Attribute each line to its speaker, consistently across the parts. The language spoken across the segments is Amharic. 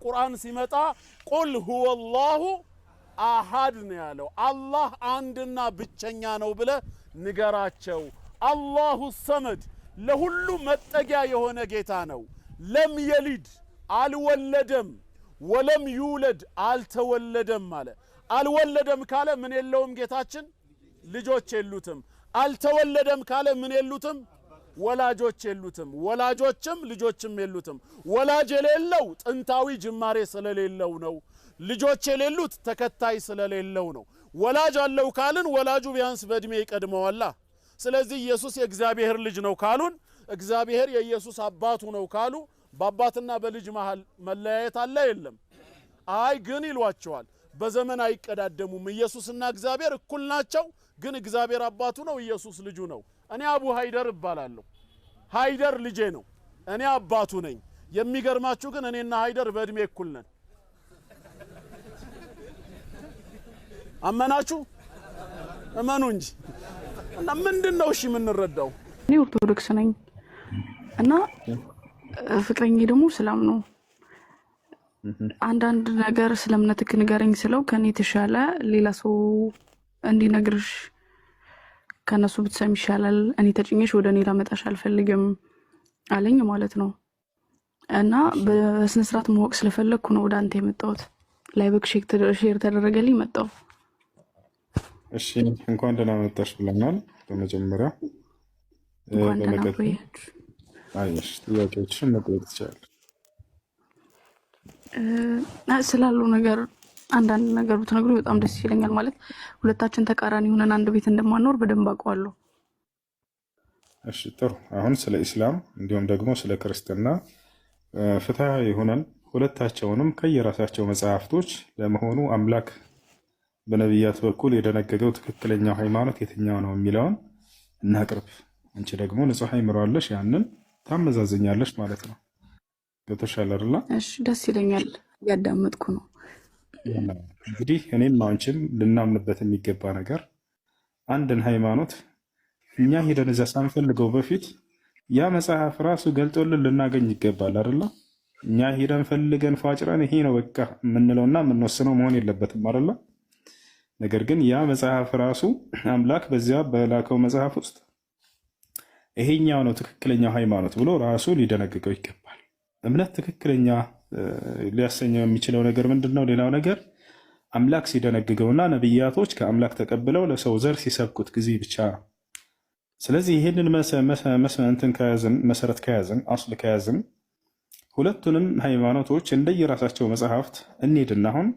Speaker 1: ቁርአን ሲመጣ قل هو الله أحد ነው ያለው። አላህ አንድና ብቸኛ ነው ብለህ ንገራቸው። الله الصمد ለሁሉ መጠጊያ የሆነ ጌታ ነው። لم يلد አልወለደም፣ ولم يولد አልተወለደም አለ። አልወለደም ካለ ምን የለውም ጌታችን? ልጆች የሉትም። አልተወለደም ካለ ምን የሉትም? ወላጆች የሉትም። ወላጆችም ልጆችም የሉትም። ወላጅ የሌለው ጥንታዊ ጅማሬ ስለሌለው ነው። ልጆች የሌሉት ተከታይ ስለሌለው ነው። ወላጅ አለው ካልን ወላጁ ቢያንስ በእድሜ ይቀድመዋላ። ስለዚህ ኢየሱስ የእግዚአብሔር ልጅ ነው ካሉን፣ እግዚአብሔር የኢየሱስ አባቱ ነው ካሉ በአባትና በልጅ መሃል መለያየት አለ የለም? አይ ግን ይሏቸዋል። በዘመን አይቀዳደሙም። ኢየሱስና እግዚአብሔር እኩል ናቸው። ግን እግዚአብሔር አባቱ ነው፣ ኢየሱስ ልጁ ነው። እኔ አቡ ሃይደር እባላለሁ። ሃይደር ልጄ ነው፣ እኔ አባቱ ነኝ። የሚገርማችሁ ግን እኔና ሃይደር በእድሜ እኩል ነን። አመናችሁ? እመኑ እንጂ። እና ምንድን ነው እሺ የምንረዳው?
Speaker 2: እኔ ኦርቶዶክስ ነኝ እና ፍቅረኛዬ ደግሞ እስላም ነው። አንዳንድ ነገር ስለ እምነትህ ንገረኝ ስለው ከኔ የተሻለ ሌላ ሰው እንዲነግርሽ ከእነሱ ብትሰሚ ይሻላል፣ እኔ ተጭኜሽ ወደ እኔ ላመጣሽ አልፈልግም አለኝ ማለት ነው። እና በስነስርዓት ማወቅ ስለፈለግኩ ነው ወደ አንተ የመጣሁት። Live ክ share ተደረገልኝ መጣሁ።
Speaker 3: እሺ፣ እንኳን ደህና መጣሽ ብለናል። በመጀመሪያ
Speaker 2: እንኳን ደህና
Speaker 3: በመቀጠል
Speaker 2: ቆያችሁ።
Speaker 3: አየሽ ጥያቄዎችሽን መጠየቅ ትችላለሽ።
Speaker 2: ስላለው ነገር አንዳንድ ነገር ብትነግሩኝ በጣም ደስ ይለኛል። ማለት ሁለታችን ተቃራኒ ሆነን አንድ ቤት እንደማንኖር በደንብ አውቀዋለሁ።
Speaker 3: እሺ ጥሩ። አሁን ስለ ኢስላም እንዲሁም ደግሞ ስለ ክርስትና ፍትሐዊ ሆነን ሁለታቸውንም ከየራሳቸው መጽሐፍቶች ለመሆኑ አምላክ በነቢያት በኩል የደነገገው ትክክለኛው ሃይማኖት የትኛው ነው የሚለውን እናቅርብ። አንቺ ደግሞ ንጹሕ አይምሮ አለሽ፣ ያንን ታመዛዝኛለሽ ማለት ነው። ገብቶሻል አይደለ?
Speaker 2: እሺ ደስ ይለኛል። እያዳመጥኩ ነው።
Speaker 3: እንግዲህ እኔም አንቺም ልናምንበት የሚገባ ነገር አንድን ሃይማኖት እኛ ሄደን እዛ ሳንፈልገው በፊት ያ መጽሐፍ ራሱ ገልጦልን ልናገኝ ይገባል አይደለ? እኛ ሄደን ፈልገን ፏጭረን ይሄ ነው በቃ የምንለውና የምንወስነው መሆን የለበትም አይደለ? ነገር ግን ያ መጽሐፍ ራሱ አምላክ በዚያ በላከው መጽሐፍ ውስጥ ይሄኛው ነው ትክክለኛው ሃይማኖት ብሎ ራሱ ሊደነግገው ይገባል። እምነት ትክክለኛ ሊያሰኘው የሚችለው ነገር ምንድን ነው? ሌላው ነገር አምላክ ሲደነግገውና ነቢያቶች ከአምላክ ተቀብለው ለሰው ዘር ሲሰብኩት ጊዜ ብቻ ነው። ስለዚህ ይህንን እንትን ከያዝን፣ መሰረት ከያዝን፣ አስል ከያዝን ሁለቱንም ሃይማኖቶች እንደየራሳቸው መጽሐፍት እንሂድና አሁን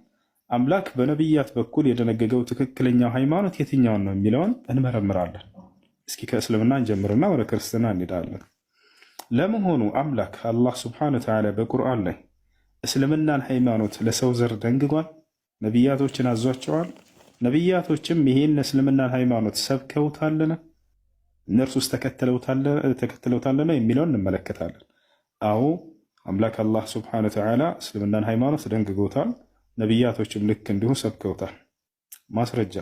Speaker 3: አምላክ በነቢያት በኩል የደነገገው ትክክለኛው ሃይማኖት የትኛውን ነው የሚለውን እንመረምራለን። እስኪ ከእስልምና እንጀምርና ወደ ክርስትና እንሄዳለን። ለመሆኑ አምላክ አላህ سبحانه وتعالى በቁርአን ላይ እስልምናን ሃይማኖት ለሰው ዘር ደንግጓል? ነቢያቶችን አዟቸዋል? ነቢያቶችም ይሄን እስልምናን ሃይማኖት ሰብከውታልን? እነርሱስ ተከትለውታልን? የሚለውን እንመለከታለን። አዎ፣ አምላክ አላህ سبحانه وتعالى እስልምናን ሃይማኖት ደንግጎታል። ነቢያቶችም ልክ እንዲሁ ሰብከውታል። ማስረጃ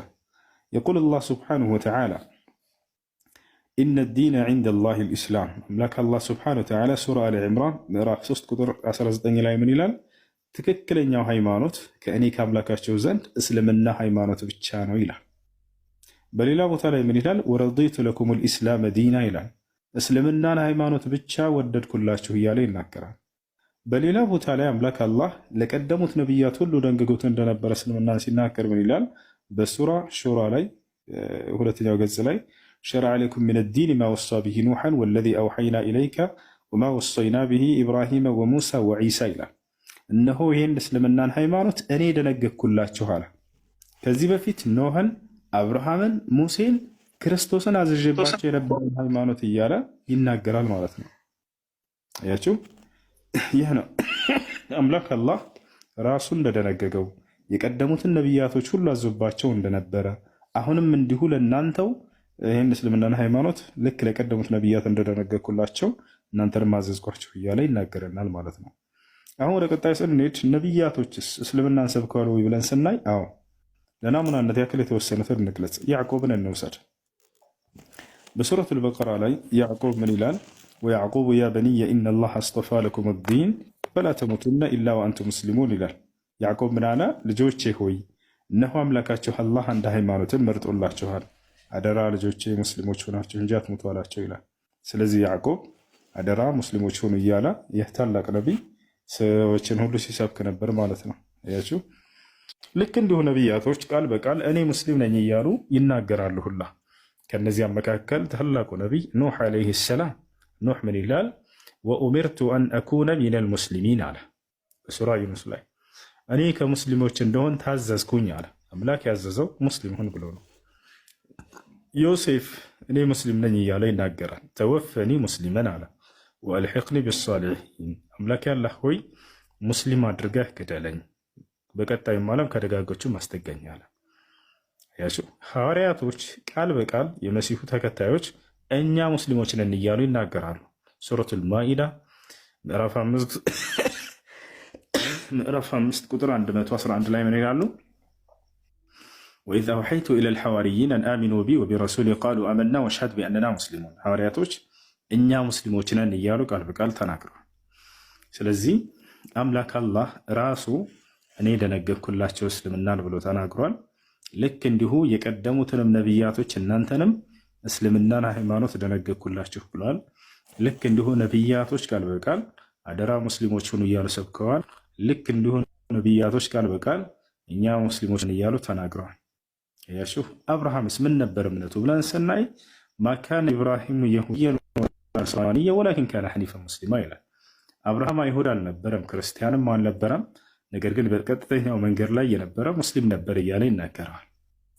Speaker 3: يقول الله سبحانه وتعالى إن الدين عند الله الإسلام። አምላክ አላህ سبحانه وتعالى ሱራ አል ዕምራን ምዕራፍ 3 ቁጥር 19 ላይ ምን ይላል? ትክክለኛው ሃይማኖት ከእኔ ከአምላካቸው ዘንድ እስልምና ሃይማኖት ብቻ ነው ይላል። በሌላ ቦታ ላይ ምን ይላል? ورضيت لكم الإسلام دينا ይላል። እስልምናን ሃይማኖት ብቻ ወደድኩላችሁ እያለ ይናገራል። በሌላ ቦታ ላይ አምላክ አላህ ለቀደሙት ነቢያት ሁሉ ደንግጎት እንደነበረ እስልምናን ሲናገር ምን ይላል? በሱራ ሹራ ላይ ሁለተኛው ገጽ ላይ شرع لكم من الدين ما وصى به نوحا والذي أوحينا إليك وما وصينا به إبراهيم وموسى وعيسى ይላል። እነሆ ይህን እስልምናን ሃይማኖት እኔ ደነገግኩላችሁ አለ። ከዚህ በፊት ኖህን፣ አብርሃምን፣ ሙሴን፣ ክርስቶስን አዝዤባቸው የነበረውን ሃይማኖት እያለ ይናገራል ማለት ነው። አያችሁ፣ ይህ ነው አምላክ አላህ ራሱ እንደደነገገው የቀደሙትን ነቢያቶች ሁሉ አዞባቸው እንደነበረ አሁንም እንዲሁ ለእናንተው ይህን እስልምናን ሃይማኖት ልክ ለቀደሙት ነቢያት እንደደነገግኩላቸው እናንተንም አዘዝኳቸው እያለ ይናገረናል ማለት ነው። አሁን ወደ ቀጣይ ስንሄድ ነቢያቶችስ እስልምናን ሰብከዋል ወይ ብለን ስናይ፣ አዎ፣ ለናሙናነት ያክል የተወሰኑትን እንግለጽ። ያዕቆብን እንውሰድ። በሱረቱል በቀራ ላይ ያዕቆብ ምን ይላል? ويعقوب يا بني إن الله اصطفى لكم الدين فلا تموتن إلا وأنتم مسلمون ይላል። ያዕቆብ ምን አለ? ልጆቼ ሆይ እነሆ አምላካችሁ አላህ አንድ ሃይማኖትን መርጦላችኋል፣ አደራ ልጆቼ ሙስሊሞች ሆናችሁ እንጂ አትሙቱ አላቸው ይላል። ስለዚህ ያዕቆብ አደራ ሙስሊሞች ሁኑ እያለ ይህ ታላቅ ነቢይ ሰዎችን ሁሉ ሲሰብክ ነበር ማለት ነው። አያችሁ፣ ልክ እንዲሁ ነቢያቶች ቃል በቃል እኔ ሙስሊም ነኝ እያሉ ይናገራሉ ሁላ። ከእነዚያም መካከል ታላቁ ነቢይ ኑሕ عليه السلام። ኑሕ ምን ይላል? وأمرت أن أكون من المسلمين አለ በሱራ ዩኑስ ላይ እኔ ከሙስሊሞች እንደሆን ታዘዝኩኝ አለ። አምላክ ያዘዘው ሙስሊም ሁን ብሎ ነው። ዮሴፍ እኔ ሙስሊም ነኝ እያለ ይናገራል። توفني مسلما አለ። وألحقني بالصالحين አምላክ ያላህ ሆይ ሙስሊም አድርገህ ግደለኝ፣ በቀጣዩም ዓለም ከደጋጎቹ ማስጠጋኝ አለ። ያቸው ሐዋርያቶች ቃል በቃል የመሲሁ ተከታዮች እኛ ሙስሊሞች ነን እያሉ ይናገራሉ። ሱረቱል ማኢዳ ምዕራፍ 5 ቁጥር 111 ላይ ምን ይላሉ? وإذ أوحيت إلى الحواريين أن آمنوا بي وبرسولي قالوا آمنا واشهد بأننا مسلمون። ሐዋርያቶች እኛ ሙስሊሞች ነን እያሉ ቃል በቃል ተናግረዋል። ስለዚህ አምላክ አላህ ራሱ እኔ ደነገግኩላቸው እስልምናን ብሎ ተናግሯል። ልክ እንዲሁ የቀደሙትንም ነቢያቶች እናንተንም እስልምናን ሃይማኖት ደነገግኩላችሁ ብሏል። ልክ እንዲሁ ነቢያቶች ቃል በቃል አደራ ሙስሊሞች ሁኑ እያሉ ሰብከዋል። ልክ እንዲሁ ነቢያቶች ቃል በቃል እኛ ሙስሊሞች እያሉ ተናግረዋል። ያሹ አብርሃምስ ምን ነበር እምነቱ ብለን ስናይ ما كان إبراهيم يهوديا نصرانيا ولكن كان حنيفا مسلما ይላል። አብርሃም አይሁድ አልነበረም፣ ክርስቲያንም አልነበረም። ነገር ግን በቀጥተኛው መንገድ ላይ የነበረ ሙስሊም ነበር እያለ ይናገረዋል።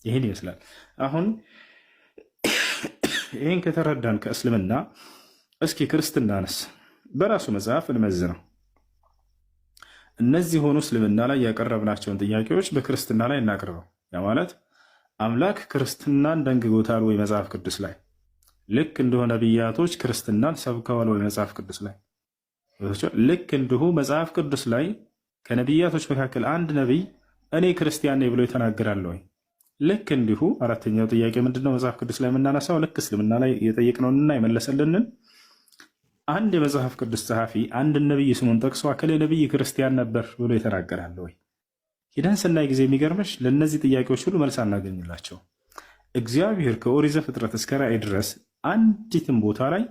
Speaker 3: ይህን ይመስላል። አሁን ይህን ከተረዳን ከእስልምና እስኪ ክርስትናንስ በራሱ መጽሐፍ እንመዝነው። እነዚህ ሆኑ እስልምና ላይ ያቀረብናቸውን ጥያቄዎች በክርስትና ላይ እናቅርበው። ያ ማለት አምላክ ክርስትናን ደንግጎታል ወይ መጽሐፍ ቅዱስ ላይ? ልክ እንዲሁ ነቢያቶች ክርስትናን ሰብከዋል ወይ መጽሐፍ ቅዱስ ላይ? ልክ እንዲሁ መጽሐፍ ቅዱስ ላይ ከነቢያቶች መካከል አንድ ነቢይ እኔ ክርስቲያን ነኝ ብሎ የተናገራል ወይ? ልክ እንዲሁ አራተኛው ጥያቄ ምንድነው? መጽሐፍ ቅዱስ ላይ የምናነሳው ልክ እስልምና ላይ የጠየቅነውንና የመለሰልንን አንድ የመጽሐፍ ቅዱስ ጸሐፊ አንድ ነቢይ ስሙን ጠቅሶ አከሌ ነቢይ ክርስቲያን ነበር ብሎ የተናገራል ወይ? ሂደን ስናይ ጊዜ የሚገርምሽ ለእነዚህ ጥያቄዎች ሁሉ መልስ አናገኝላቸው። እግዚአብሔር ከኦሪት ዘፍጥረት እስከ ራእይ ድረስ አንዲትም ቦታ ላይ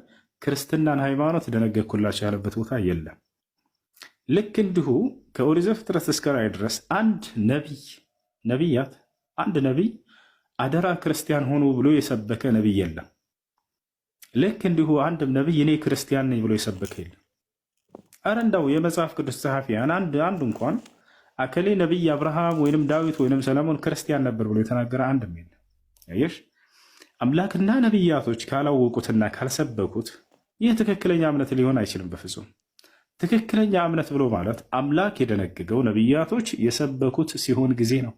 Speaker 3: ክርስትናን ሃይማኖት ደነገግኩላቸው ያለበት ቦታ የለም። ልክ እንዲሁ ከኦሪት ዘፍጥረት እስከ ራእይ ድረስ አንድ ነቢይ ነቢያት አንድ ነቢይ አደራ ክርስቲያን ሆኑ ብሎ የሰበከ ነቢይ የለም። ልክ እንዲሁ አንድም ነቢይ እኔ ክርስቲያን ነኝ ብሎ የሰበከ የለም። ኧረ እንደው የመጽሐፍ ቅዱስ ጸሐፊያን አንድ እንኳን አከሌ ነቢይ አብርሃም ወይንም ዳዊት ወይንም ሰለሞን ክርስቲያን ነበር ብሎ የተናገረ አንድም የለም። አየሽ፣ አምላክና ነቢያቶች ካላወቁትና ካልሰበኩት ይህ ትክክለኛ እምነት ሊሆን አይችልም በፍጹም። ትክክለኛ እምነት ብሎ ማለት አምላክ የደነገገው ነቢያቶች የሰበኩት ሲሆን ጊዜ ነው።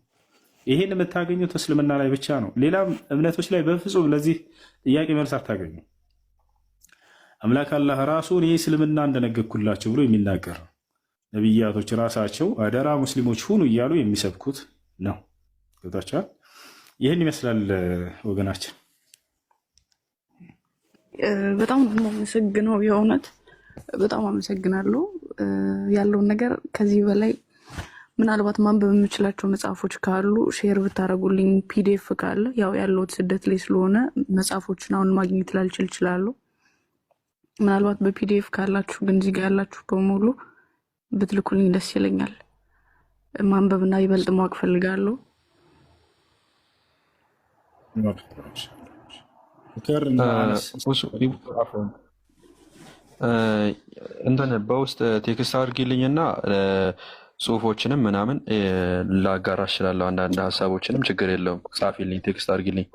Speaker 3: ይሄን የምታገኙት እስልምና ላይ ብቻ ነው። ሌላም እምነቶች ላይ በፍጹም ለዚህ ጥያቄ መልስ አታገኙ። አምላክ አላህ ራሱ እኔ እስልምና እንደነገግኩላቸው ብሎ የሚናገር ነው። ነቢያቶች ራሳቸው አደራ ሙስሊሞች ሁኑ እያሉ የሚሰብኩት ነው። ገብታችኋል? ይህን ይመስላል ወገናችን።
Speaker 2: በጣም ነው የማመሰግነው። የእውነት በጣም አመሰግናለሁ። ያለውን ነገር ከዚህ በላይ ምናልባት ማንበብ የምችላቸው መጽሐፎች ካሉ share ብታደርጉልኝ፣ PDF ካለ፣ ያው ያለሁት ስደት ላይ ስለሆነ መጽሐፎችን አሁን ማግኘት ላልችል እችላለሁ። ምናልባት በ PDF ካላችሁ ግን እዚህ ጋ ያላችሁ በሙሉ ብትልኩልኝ ደስ ይለኛል። ማንበብና ይበልጥ ማወቅ ፈልጋለሁ።
Speaker 3: ምክር እና አነስ።
Speaker 4: እንትን በውስጥ text አድርጊልኝና ጽሁፎችንም ምናምን ላጋራ እችላለሁ። አንዳንድ ሀሳቦችንም ችግር የለውም። ጻፊልኝ፣ text አድርጊልኝ።